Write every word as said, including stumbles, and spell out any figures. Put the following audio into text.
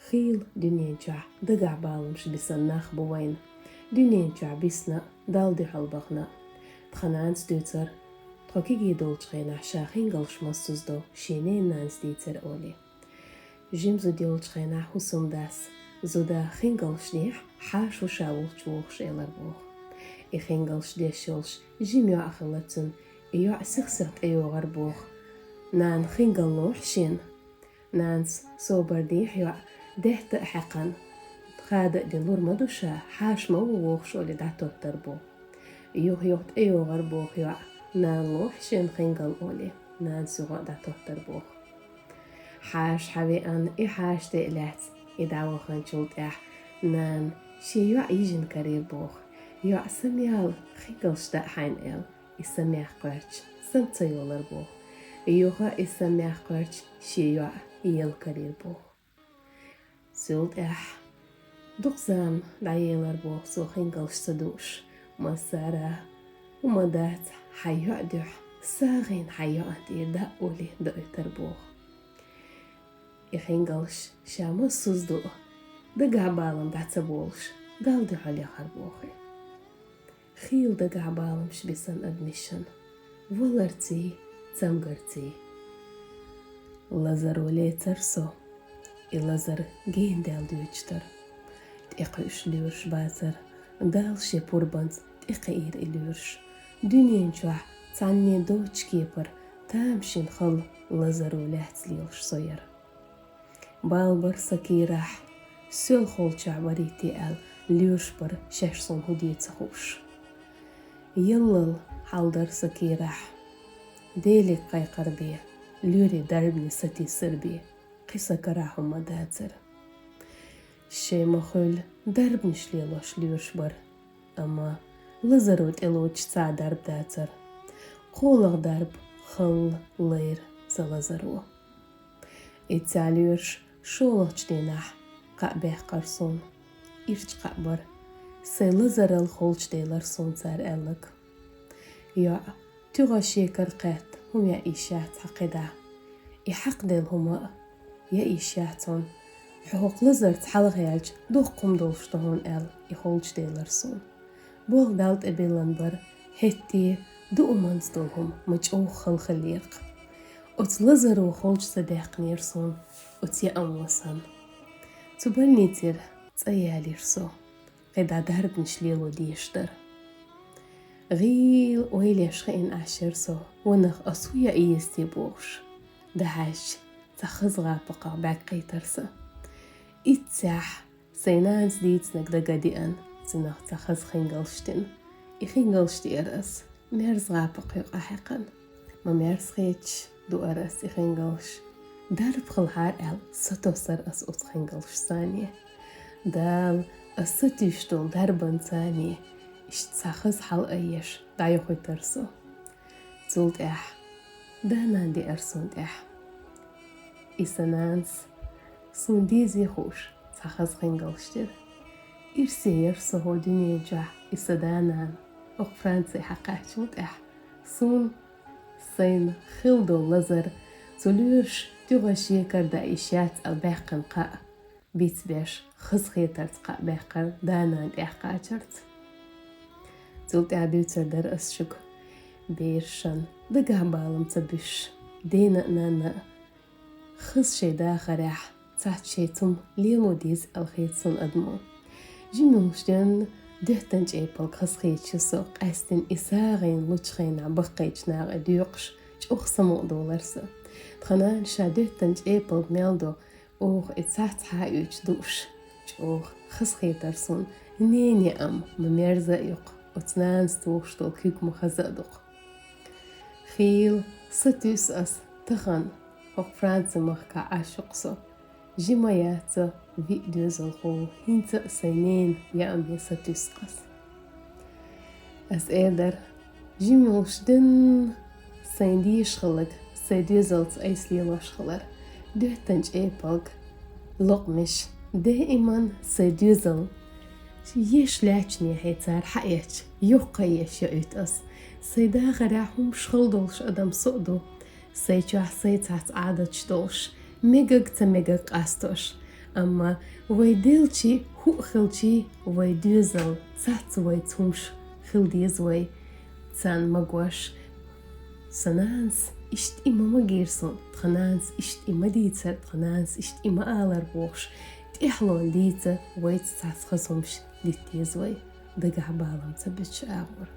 Кхыйола дуьнен чохь дагахь баламаш бисина нах бу вайна. Дуьнен чохь бисина а, Далла дуьхьал бахана а. Тхан нанас дуьйцура, тхо кегий долчу хенахь ша хингалш массаза до шен ненан нанас дийцира олий. Жима зуда йолчу хенахь хӀусамдас, зуда хингалш дехьа, хьаша ву ша волчу вохуш элар боху. И хингалш деш йолуш жима йоӀ хилла цуьнан, и йоӀ сих-сиха тӀейогӀар боху: «Нана, хингал лохьа шена». Нанас собар дехьа йоӀ даьтта а хьаькхна, хада а дина, лур ма ду ша, хьаша ма ву вохуш олий дӀатоттар бу. Юха-юха тӀейогӀар боху йоӀ: «Нана, лохьа шена хингал», — олий, нанас юха а дӀатоттар боху. Хьаша хьавеана, и хьаша тӀе а лаьцна, и дӀаваханчул тӀаьхьа нана шен йоӀ йижина карийра боху. ЙоӀ самаяла, хингалш даа хьайна аьлла, и самаяккха гӀерташ, сама ца йолар боху. Юха и самаяккха гӀерташ шен йоӀ ела карийра боху. Цул тӀаьхьа дукха зама дӀаелар боху цо хингалш ца дууш. Массара а: «ХӀума дац, хьайн йоӀ дуьхьа, сагӀина хьайн йоӀан тӀера даа», — олий, доуьйтар боху. И хингалш ша массаза дуу, дагахь балам дӀа ца болуш, Далла дуьхьал яхар боху. Хийла дагахь баламаш бисина адамашна валарций, цамгарций. Лазаро лецара со, и лазар генадаьлла дуьйцуш дара. ТӀекхуьуш лоьраш бацара, Дала шен пурбанца тӀекхиира и лоьраш. Дуьнен чохь цхьанне доцучу кепара тамашийна хала лазаро лаьцна лелаш со яра. Бала бара сан кийрахь, соьлхолчохь барий те аьлла, лоьраш бара шаьш суна хӀун де ца хууш. Яллал хьал дара сан кийрахь, Деле кхайкхар бен, лоьрийн дарбане сатийсар бен, кхин сан карахь хӀума дацара. Шайн ма-хуьллу дарбанаш лелош лоьраш бара, амма лазаро тӀелоцуш цхьа а дарба дацара. КхоалгӀа дарба хала лайра сан лазаро. И цхьа лоьраш шолгӀачу дийнахь кхаъ баьккхира суна. Ирча кхаъ бара. Сайн лазарал холчаделира суна цара аьлларг. ЙоӀ, туьгӀаш екар кхетта, хӀума яа йиш яц хьан кхидӀа. И хьакхаделла хӀума а яа йиш яц хьуна. Хьо хӀокху лазарца хьалхаяьлча, доккха хӀума долуш ду хьуна аьлла, и холчаделира суна. Болх Далла тӀе биллина бара, хӀетте дууманца долу хӀума ма чӀогӀа хала хиллера-кх. Оцу лазаро холча ца даьккхинера суна оцу яаман санна. Цу больницера цӀа ялийра со, кхидӀа дарбанаш лело дезаш дара. ГӀийла ойла еш хиъна Ӏаш яра со, ванах ас хӀун яа еза те бохуш. ДӀахьаьжча, цхьа хаза гӀапакхах бӀаьрг кхийтира сан. Иццехь сайн нанас дийцинарг дага а деана, цунах цхьа хаза хингалш дина. И хингалш деара ас, мерза гӀапакх юкъахь хьаькхна. Ма мерзахеташ дуара ас и хингалш. Дарба хилахьара аьлла, сатоссара ас оцу хингалшца. Дала ас сатуьйсуш долу дарбанца иштта цхьа хаза хьал айъеш дӀайохуьйтура со. Цул тӀаьхьа да-нана деара суна тӀехь. И сан нанас суна дезий хууш цхьа хаза хингалш дира. Ирсе яра со хӀокху дуьнен чохь и сан да-нана, хӀокху Франци хьакхаьччул тӀаьхьа. Суна сайна хилла долу лазар, цу лоьраша туьгӀаш екар даа йиш яц аьлла баьккхина кхаъ бицбеш, хазахетарца кхаъ баьккхира да-нана тӀехь кхачарца. Цул тӀаьхьа дуьйцур дара ас шуьга, берашна дагахь балам ца буьсуш, дена а, нанна а хаза шайн дахарехь цхьацца шайца хӀума лело деза аьлла хета суна адамо. Жимма йолуш денна доьттан чӀепалг хазахеташ ю со, къаьсттина и сагӀина лучу хенахь баккхийчу накъа доькъуш, чӀогӀа самукъадолара сан. Тхан нана ша доьттан чӀепалг мел до, оха и цхьацца хьаоьцуш дууш, чӀогӀа хазахетара суна, ненан яам ма мерза а ю-кх, оцу нанас тухуш долу куьг ма хаза а ду-кх. Хийла сатуьйсу ас тахана, хӀокху Франци махкахь Ӏаш ю-кх со. Жима яц со, виъ доьзалхо ву, хӀинца а сайн ненан яаме сатуьйсу-кх ас. Ас эр дара, жима йолуш денна сайн дезаш хилларг сайн доьзалца айса лелош хилар. Доьттан чӀепалг, локъамаш даиман сайн доьзал еш лаьттачу нехе цара хьаэцча, йоккха еш яуьйту ас. Сайн дахарехь хӀумаш хала долуш адам со а ду. Сайн чохь сайн цхьацца Ӏадаташ долуш, мегаг ца мегаг къастош. Амма вай делчи, хӀуъа хилчи, вай доьзал цацца вай цумш хила деза вай. Царна ма гош: «Сан нанас иштта и ма магийра сона, тха нанас иштта и ма дийцар, тха нанас иштта и ма алар», — бохуш, тӀехьалон дийца вайца цхьацца хаза хӀумаш дита деза вай. Дагахь балам ца бечу агӀор.